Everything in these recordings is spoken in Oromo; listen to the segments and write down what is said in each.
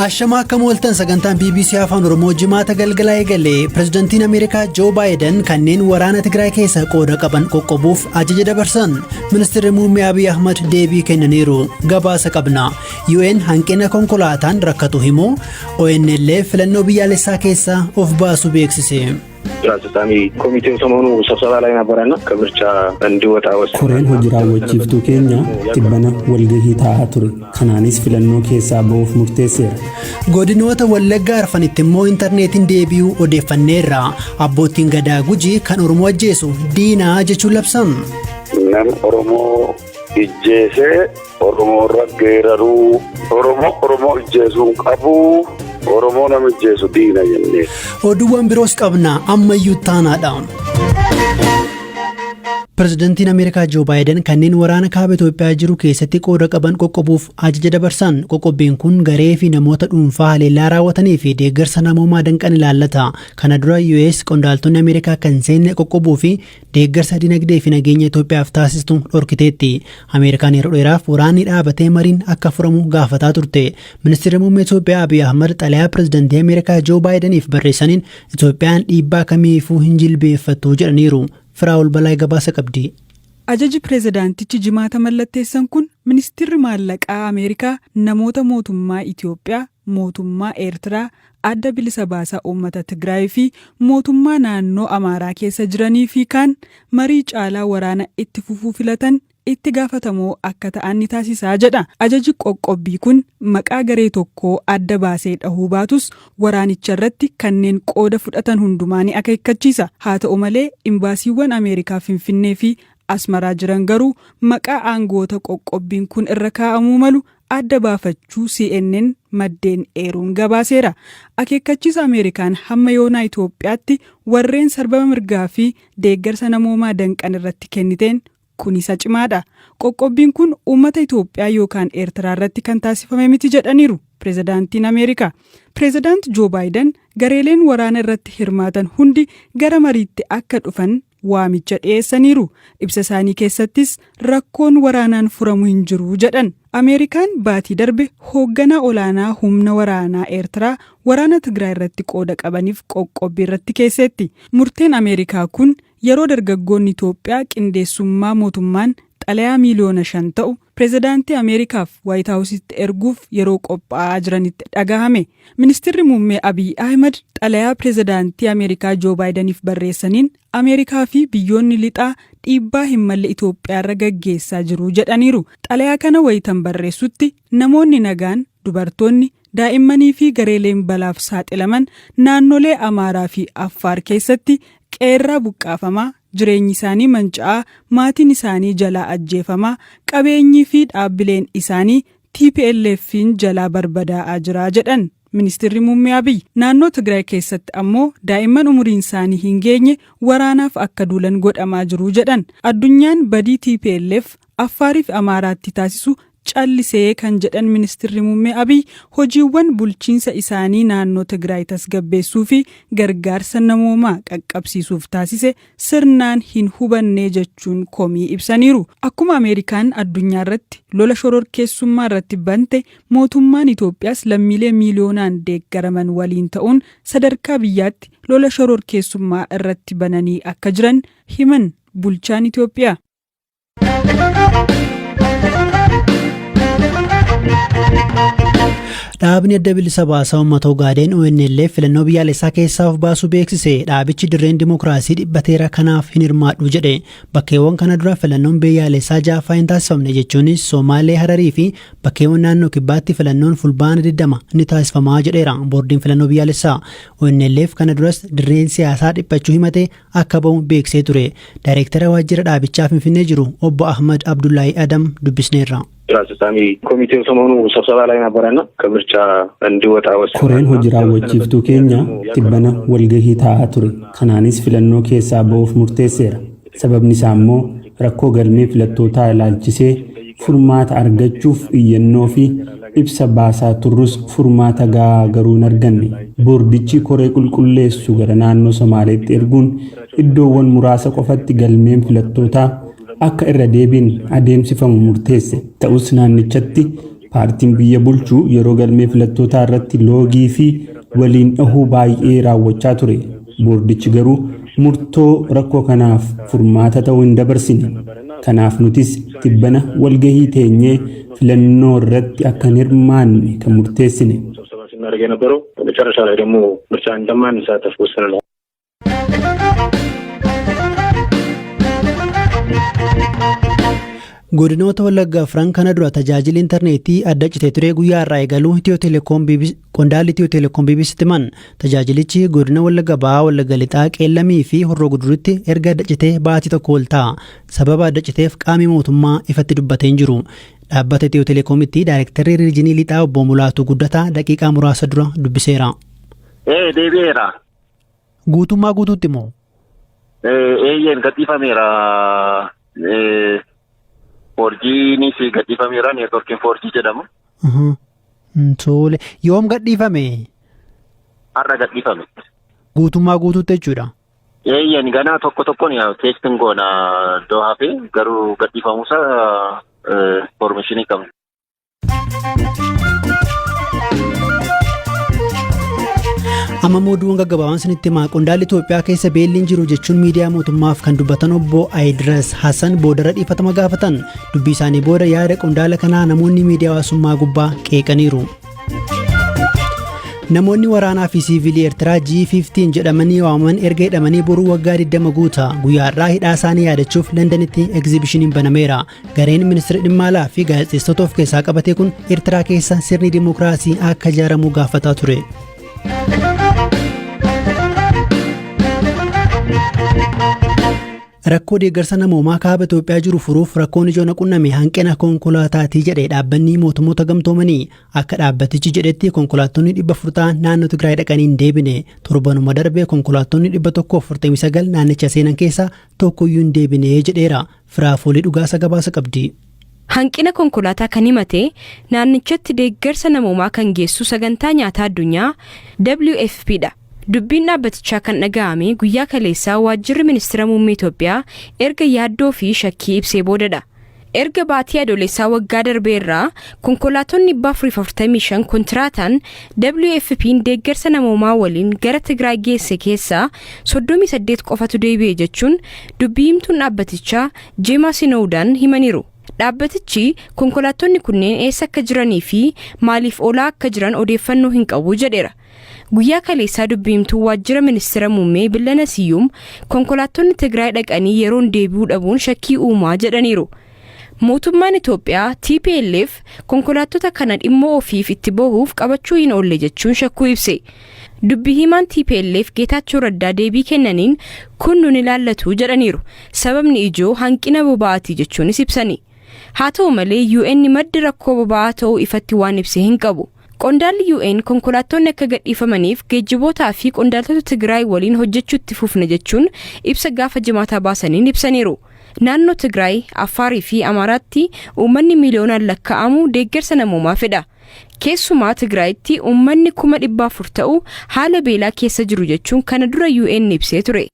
Ashamaa akkam ooltan. Sagantaan BBC Afaan Oromoo Jimaata galgalaa eegale. Pireezidantiin Ameerikaa Joo Baayiden kanneen waraana Tigraay keessa qooda qaban qoqqobuuf ajaja dabarsan. Ministeerri muummee Abiy Ahmad deebii kennaniiru. Gabaasa qabna. UN hanqina konkolaataan rakkatu himu. ONLF filannoo biyyaalessaa keessaa of baasu beeksise. ስራ አስፈጻሚ ኮሚቴው ሰሞኑ ስብሰባ ላይ ነበረና ከምርጫ እንዲወጣ ወስኗል። Koreen hojii raawwachiiftuu keenya tibbana walgahii taa'aa ture. Kanaanis filannoo keessaa ba'uuf murteesseera. Godinoota Wallaggaa arfanitti immoo intarneetiin deebi'uu odeeffanneerra. Abbootiin gadaa Gujii kan Oromoo ajjeesu diinaa jechuun labsan. Nama Oromoo ijjeesee Oromoo irra geeraruu, Oromoo Oromoo ijjeesuu hin qabu, Oromoo nama ijjeesu diina jennee. Oduuwwan biroos qabna, ammayyuu taanaadha. Pireezidantiin Ameerikaa Joo Baayiden kanneen waraana kaaba Itoophiyaa jiru keessatti qooda qaban qoqqobuuf ajaja dabarsan. Qoqqobbiin kun garee fi namoota dhuunfaa haleellaa raawwatanii fi deeggarsa namoomaa danqan ilaallata. Kana dura US qondaaltonni Ameerikaa kan seenne qoqqobuu fi deeggarsa dinagdee fi nageenya Itoophiyaaf taasistu dhorkiteetti. Ameerikaan yeroo dheeraaf waraanni dhaabatee mariin akka furamu gaafataa turte. Ministeerri muummee Itoophiyaa Abiy Ahmad xalayaa pireezidantii Ameerikaa Joo Baayideniif barreessaniin Itoophiyaan dhiibbaa kamiifuu hin jilbeeffattu jedhaniiru. Firaa'ol Balaa gabaasa qabdi. Ajaji pireezidaantichi Jimaata mallatteessan kun ministeerri maallaqaa Ameerikaa namoota mootummaa Itoophiyaa, mootummaa Eertiraa, Adda Bilisa Baasaa Uummata Tigraay fi mootummaa naannoo Amaaraa keessa jiranii fi kaan marii caalaa waraana itti fufuu filatan itti gaafatamoo akka ta'an ni taasisaa jedha. Ajaji qoqqobbii kun maqaa garee tokkoo adda baasee dhahuu baatus, waraanicha irratti kanneen qooda fudhatan hundumaa ni akeekkachiisa. Haa ta'u malee, imbaasiiwwan Ameerikaa Finfinnee fi Asmaraa jiran garuu maqaa aangoota qoqqobbiin kun irra kaa'amuu malu adda baafachuu CNN maddeen eeruun gabaaseera. Akeekkachiisa Ameerikaan hamma yoonaa Itoophiyaatti warreen sarbama mirgaa fi deeggarsa namoomaa danqan irratti kenniteen kun isa cimaadha. Qoqqobbiin kun uummata Itoophiyaa yookaan Eertiraa irratti kan taasifame miti jedhaniiru pireezidaantiin Ameerikaa. Pireezidaant Joo Baayiden gareeleen waraana irratti hirmaatan hundi gara mariitti akka dhufan waamicha dhiyeessaniiru. Ibsa isaanii keessattis rakkoon waraanaan furamu hin jiru jedhan. Ameerikaan baatii darbe hoogganaa olaanaa humna waraanaa Eertiraa waraana Tigraay irratti qooda qabaniif qoqqobbii irratti keessetti. Murteen Ameerikaa kun yeroo dargaggoonni Itoophiyaa qindeessummaa mootummaan xalayaa 5 miiliyoona ta'u pireezidaantii Ameerikaaf Waayit Haawusitti erguuf yeroo qophaa'aa jiranitti dhagahame. Ministeerri muummee Abiy Ahmed xalayaa pireezidaantii Ameerikaa Joo Baayidaniif barreessaniin Ameerikaa fi biyyoonni lixaa dhiibbaa hin malle Itoophiyaarra gaggeessaa jiru jedhaniiru. Xalayaa kana wayitan barreessutti namoonni nagaan, dubartoonni, daa'immanii fi gareeleen balaaf saaxilaman naannolee Amaaraa fi Affaar keessatti qeerraa buqqaafamaa, jireenyi isaanii manca'aa, maatiin isaanii jalaa ajjeefamaa, qabeenyii fi dhaabbileen isaanii TPLF'n jalaa barbadaa'aa jira jedhan. Ministeerri muummee Abiy naannoo Tigraay keessatti ammoo daa'imman umuriin isaanii hin geenye waraanaaf akka duulan godhamaa jiru jedhan. Addunyaan badii TPLF Affaarii fi Amaaraatti taasisu callisee kan jedhan ministeerri muummee Abiy, hojiiwwan bulchiinsa isaanii naannoo Tigraay tasgabbeessuu fi gargaarsa namoomaa qaqqabsiisuuf taasise sirnaan hin hubanne jechuun komii ibsaniiru. Akkuma Ameerikaan addunyaa irratti lola shororkeessummaa irratti bante, mootummaan Itoophiyaas lammiilee miiliyoonaan deeggaraman waliin ta'uun sadarkaa biyyaatti lola shororkeessummaa irratti bananii akka jiran himan bulchaan Itoophiyaa. Dhaabni Adda Bilisa Baasaa Uummata Ogaadeen ONLF filannoo biyyaalessaa keessaa of baasuu beeksise. Dhaabichi dirreen dimookiraasii dhiphateera, kanaaf hin hirmaadhu jedhe. Bakkeewwan kana dura filannoon biyyaalessaa ja'affaa hin taasifamne jechuunis Somaalee, Hararii fi bakkeewwan naannoo Kibbaatti filannoon Fulbaana 20 ni taasifamaa jedheera boordiin filannoo biyyaalessaa. ONLF kana duras dirreen siyaasaa dhiphachuu himate akka ba'u beeksisee ture. Daayireektara waajjira dhaabichaa Finfinnee jiru obbo Ahmad Abdullahi Adam dubbisneerra. ስራ አስፈጻሚ ኮሚቴው ሰሞኑ ስብሰባ ላይ ነበረና ከምርጫ እንዲወጣ ወስኗል። Koreen hojii raawwachiiftuu keenya tibbana walgahii taa'aa ture. Kanaanis filannoo keessaa ba'uuf murteesseera. Sababni isaa immoo rakkoo galmee filattootaa ilaalchisee furmaata argachuuf iyyannoo fi ibsa baasaa turrus furmaata gahaa garuu hin arganne. Boordichi koree qulqulleessu gara naannoo Somaaleetti erguun iddoowwan muraasa qofatti galmeen filattootaa akka irra deebiin adeemsifamu murteesse. Ta'us naannichatti Paartiin biyya bulchu yeroo galmee filattootaa irratti loogii fi waliin dhahuu baay'ee raawwachaa ture. Boordichi garuu murtoo rakkoo kanaaf furmaata ta'uu hin dabarsine. Kanaaf nutis tibbana walgahii teenyee filannoo irratti akka hin hirmaanne kan murteessine. ስብሰባ ስናደርግ የነበረው መጨረሻ ላይ ደግሞ ምርጫ እንደማንሳተፍ ወስነናል። Godinoota Wallaggaa afran kana dura tajaajilli intarneetii adda citee ture guyyaa irraa eegaluu qondaalli Itiyoo Teleekoom BBCtti himan. Tajaajilichi godina Wallagga Bahaa, Wallagga Lixaa, Qeellamii fi Horroo Guduritti erga adda citee baatii 1 ol ta'a. Sababa adda citeef qaamni mootummaa ifatti dubbatee hin jiru. Dhaabbata Itiyoo Teleekoomitti daayirektarri riijinii lixaa obbo Mulaatuu Guddataa daqiiqaa muraasa dura dubbiseera. Ee, deebi'eera. Guutummaa guutuutti moo? Eeyyeen, gadhiifameera. 4Gnis gadhiifameera, neetworkiin 4G jedhamu. Tole, yoom gadhiifame? Har'a gadhiifame. Guutummaa guutuutti jechuudha. Eeyyeen, ganaa tokko tokkoon testing goona iddoo hafee, garuu gadhiifamuusaa information qabna. Amma immoo oduuwwan gaggabaabaan isinitti himaa. Qondaalli Itoophiyaa keessa beelli hin jiru jechuun miidiyaa mootummaaf kan dubbatan obbo Ayidiras Hassan boodarra dhiifatama gaafatan. Dubbii isaanii booda yaada qondaala kanaa namoonni miidiyaa hawaasummaa gubbaa qeeqaniiru. Namoonni waraanaa fi siivilii Eertiraa G15 jedhamanii waamaman erga hidhamanii boruu waggaa 20 guuta. Guyyaa har'aa hidhaa isaanii yaadachuuf Londanitti egzibishiniin banameera. Gareen ministeera dhimma alaa fi gaazexeessitoota of keessaa qabate kun Eertiraa keessa sirni dimookiraasii akka ijaaramu gaafataa ture. Rakkoo deeggarsa namoomaa kaaba Itoophiyaa jiru furuuf rakkoon ijoon qunname hanqina konkolaataatii jedhe dhaabbanni mootummoota gamtoomanii. Akka dhaabbatichi jedhetti konkolaattonni 400 ta'an naannoo Tigraay dhaqanii hin deebine. Torbanuma darbee konkolaattonni 149 naannicha seenan keessaa tokkoyyuu hin deebine jedheera. Firaafoolii dhugaasa gabaasa qabdi. Hanqina konkolaataa kan himate naannichatti deeggarsa namoomaa kan geessu sagantaa nyaataa addunyaa WFP dha. Dubbiin dhaabbatichaa kan dhaga'ame guyyaa kaleessaa waajjirri ministeera muummee Itoophiyaa erga yaaddoo fi shakkii ibsee boodadha. Erga baatii adoolessaa waggaa darbee irraa konkolaattonni 445 kontiraataan WFP'n deeggarsa namoomaa waliin gara Tigraay geesse keessaa 38 qofatu deebi'e jechuun dubbii himtuun dhaabbatichaa Jeemaa Sinoowudaan himaniiru. Dhaabbatichi konkolaattonni kunneen eessa akka jiranii fi maaliif oolaa akka jiran odeeffannoo hin qabu jedheera. Guyyaa kaleessaa dubbii himtuu waajjira ministeera muummee Billana Siyyuum konkolaattonni Tigraay dhaqanii yeroon deebi'uu dhabuun shakkii uumaa jedhaniiru. Mootummaan Itoophiyaa TPLF konkolaattota kana dhimma ofiif itti bahuuf qabachuu hin oolle jechuun shakkuu ibse. Dubbii himaan TPLF Geetaachoo Raddaa deebii kennaniin kun nun ilaallatu jedhaniiru. Sababni ijoo hanqina boba'aati jechuunis ibsani. Haa ta'u malee UN maddi rakkoo boba'aa ta'uu ifatti waan ibse hin qabu. Qondaalli UN konkolaattonni akka gadhiifamaniif geejjibootaa fi qondaaltota Tigraay waliin hojjechuutti fufna jechuun ibsa gaafa jimaataa baasaniin ibsaniiru. Naannoo Tigraay, Affaarii fi Amaaraatti uummanni miiliyoonaan lakkaa'amu deeggarsa namoomaa fedha. Keessumaa Tigraayitti uummanni 400,000 ta'u haala beelaa keessa jiru jechuun kana dura UN ibsee ture.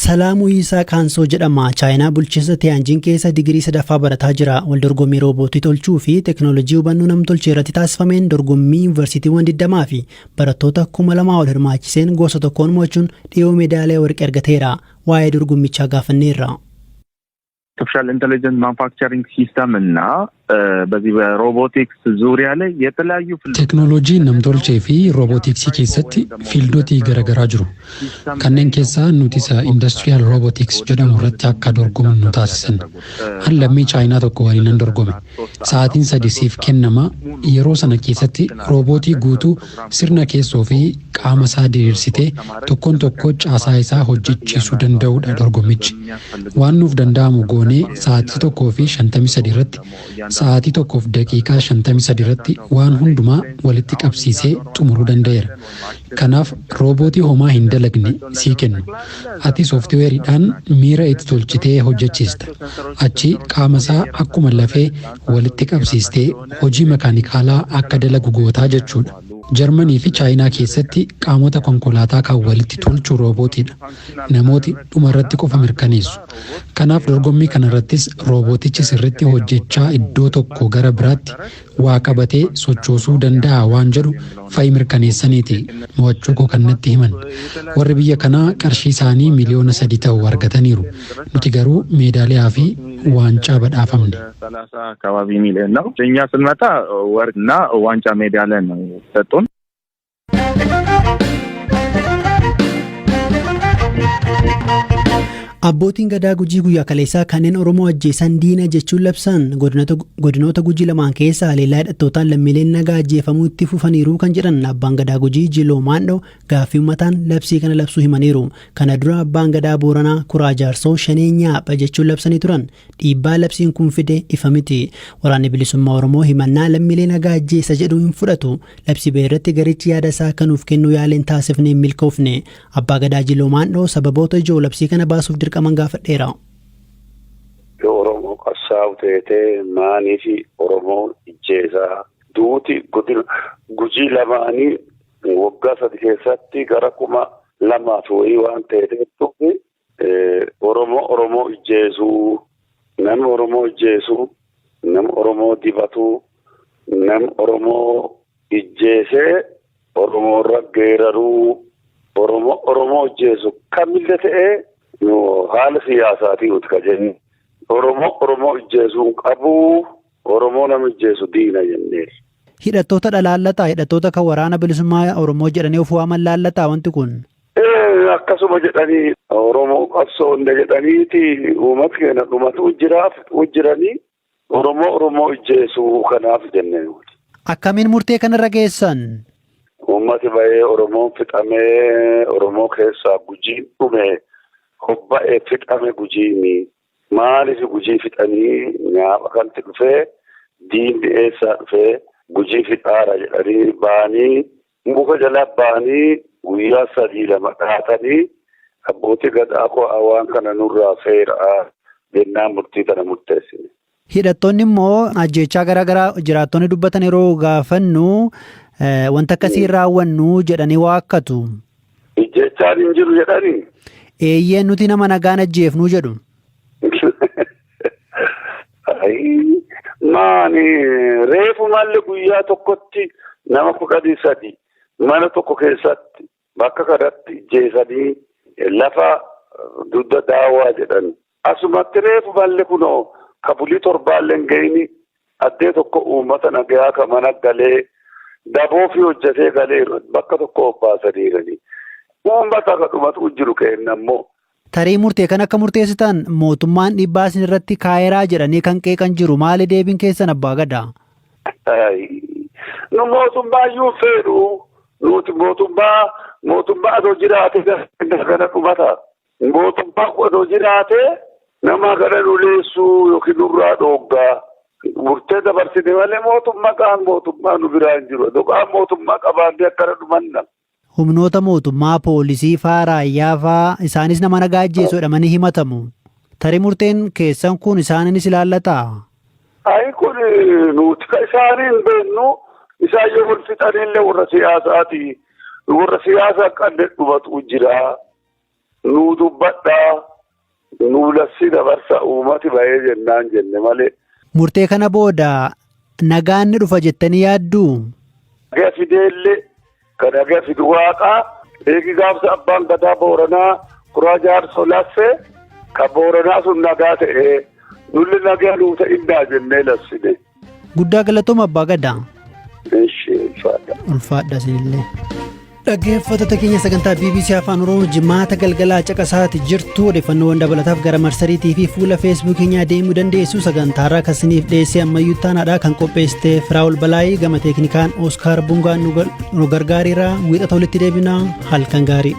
Salaamuu Yisaa Kaansoo jedhama. Chaayinaa bulchiinsa Tiyaanjiin keessa digirii sadaffaa barataa jira. Waldorgommii roobootii tolchuu fi teekinooloojii hubannoo namtolchee irratti taasifameen dorgommii yuunivarsiitiiwwan 20 fi barattoota 2000 ol hirmaachiseen gosa tokkoon mo'achuun dhiyoo meedaaliyaa warqee argateera. Waa'ee dorgommichaa gaafanneerra. አርቲፊሻል ኢንቴሊጀንስ ማኑፋክቸሪንግ ሲስተም እና በዚህ በሮቦቲክስ ዙሪያ ላይ የተለያዩ Teeknooloojii namtolchee fi roobootiksii keessatti fiildotii garaagaraa jiru. Kanneen keessaa nuti isa industrial robotics jedhamu irratti akka dorgomnu nu taasisan. An lammii Chaayinaa tokko waliin nan dorgome. Sa'aatiin 3 siif kennama. Yeroo sana keessatti roobootii guutuu sirna keessoo fi qaama isaa diriirsitee tokkoon tokkoo caasaa isaa hojjechiisuu danda'udha dorgommichi. Waan nuuf danda'amu goonee sa'aatii 1:53 irratti, sa'aatii 1:53 irratti waan hundumaa walitti qabsiisee xumuruu danda'eera. Kanaaf roobootii homaa hin dalagne sii kennu. Ati sooftiweeriidhaan miira itti tolchitee hojjechiista. Achi qaama isaa akkuma lafee walitti qabsiistee hojii makaanikaalaa akka dalagu gootaa jechuudha. Jarmanii fi Chaayinaa keessatti qaamota konkolaataa kan walitti tolchu roobootiidha. Namooti dhuma irratti qofa mirkaneessu. Kanaaf dorgommii kanarrattis roobootichi sirriitti hojjechaa iddoo tokko gara biraatti waa qabatee sochoosuu danda'a waan jedhu fa'i mirkaneessaniiti mo'achuu koo kan natti himan. Warri biyya kanaa qarshii isaanii miliyoona 3 ta'u argataniiru. Nuti garuu meedaaliyaa fi waancaa badhaafamne. ሰላሳ አካባቢ ሚሊዮን ነው። እኛ ስንመጣ ወርቅና ዋንጫ ሜዳሊያ ነው ሰጡን። Abbootiin gadaa Gujii guyyaa kaleessaa kanneen Oromoo ajjeesan diina jechuun labsan. Godinoota Gujii lamaan keessa haleellaa hidhattootaan lammiileen nagaa ajjeefamuu itti fufaniiru kan jedhan abbaan gadaa Gujii Jiloo Maandhoo gaaffii uummataan labsii kana labsuu himaniiru. Kana dura abbaan gadaa Booranaa Kuraa Jaarsoo shanee nyaapha jechuun labsanii turan. Dhiibbaa labsiin kun fide ifa miti. Waraanni Bilisummaa Oromoo himannaa lammiilee nagaa ajjeesa jedhu hin fudhatu. Labsii ba'e irratti garichi yaada isaa kanuuf kennuu yaaleen taasifnee hin milkoofne. Abbaa gadaa Jiloo Maandhoo sababoota ijoo labsii kana baasuuf dirqaman gaafadheera. Oromoo qabsaa'u teetee maanii fi Oromoo ijjeesaa duuti godina Gujii lamaanii waggaa 3 keessatti gara 2000 fi wayii waan ta'eef, Oromoo Oromoo ijjeesuu, nama Oromoo ijjeesuu, nama Oromoo dibatuu, nama Oromoo ijjeesee Oromoo irra geeraruu, Oromoo Oromoo ijjeesu kamillee ta'ee, haala siyaasaatii nuti ka jennu Oromoo Oromoo ijjeesuu hin qabu, Oromoo nama ijjeesu diina jenneerra. Hidhattoota laallataa, hidhattoota kan Waraana Bilisummaa Oromoo jedhanii of waaman laallataa wanti kun? Akkasuma jedhanii, Oromoo qabsoonne jedhaniiti uummata keenya dhumatu jiraaf jiranii, Oromoo Oromoo ijjeesuu kanaaf jennee. Akkamiin murtee kanarra geessan? Uummati bahee Oromoon fixamee, Oromoo keessaa Gujiin dhume, hobba'ee fixame. Gujiini maaliif Gujii fixanii? Nyaapha kanatti dhufee, diinni eessaa dhufee Gujii fixaara jedhanii ba'anii, muka jala ba'anii guyyaa 3 2 dhaatanii, abbootii gadaa koo waan kana nurraa seeraa jennaan murtii kana murteessine. Hidhattoonni immoo ajjeechaa garaa garaa jiraattonni dubbatan yeroo gaafannu wanta akkasii raawwannu jedhanii waakkatu. Ijjeechaan hin jiru jedhanii? Eeyyeen, nuti nama nagaan ajjeefnuu jedhu. Maani, reefu malli guyyaa tokkotti nama 13 mana tokko keessatti bakka kanatti ijjeesanii, lafa dugda daawwaa jedhan. Asumatti reefu malli kunoo ka bulii torbaallee hin gahini addee tokko uummata nagayaa ka mana galee daboo fi hojjetee galee bakka tokko obbaasaniirani. Uummata ka dhumatu jiru kenna immoo. Tarii murtee kan akka murteessitan mootummaan dhiibbaa isin irratti kaayeraa jedhanii kan qeeqan jiru, maali deebiin keessan, abbaa gadaa? Nu mootummaa iyyuu fedhu, nuti mootummaa adoo jiraate kana dhumata. Mootummaa adoo jiraate nama kana nu leessuu yookiin nurraa dhooggaa. Murtee dabarsine malee mootummaa qaan mootummaa nu biraa hin jiru. Dhugaan mootummaa qabaannee akkana dhumanna. Humnoota mootummaa, poolisii faa, raayyaa faa, isaanis nama nagaa ajjeesuu jedhamanii himatamu. Tarii murteen keessan kun isaaninis ilaallataa? Ayi, kun nuti ka isaanii hin beeknu. Isaan yoo wal fixanillee warra siyaasaati. Warra siyaasaa qanne dhumatu jira. Nu dubbadhaa. Nu lassi dabarsa, uummati bahee jennaan jenne malee. Murtee kana booda nagaan ni dhufa jettanii yaadduu? Nagaa fideellee kan nagaa fidu waaqaa. Eegi gaafsa abbaan gadaa Booranaa Kuraa Jaarsoo lassee, kan Booranaa sun nagaa ta'ee, nulli nagaa nuu ta'innaa jennee lassine. Guddaa galatooma, abbaa gadaa. Ishee ulfaadha. Ulfaadha isinillee. Dhaggeeffattoota keenya, sagantaa BBC Afaan Oromoo jimaata galgalaa caqasaati jirtu. Odeeffannoowwan dabalataaf gara marsariitii fi fuula Feesbuuk keenyaa deemuu dandeessu. Sagantaarraa kasiniif dhiyeessee ammayyuu taanaadha. Kan qopheessite Firaa'ol Balaayii, gama teeknikaan Oskaar Bungaan nu gargaareera. Wiixata walitti deebinaa, halkan gaarii.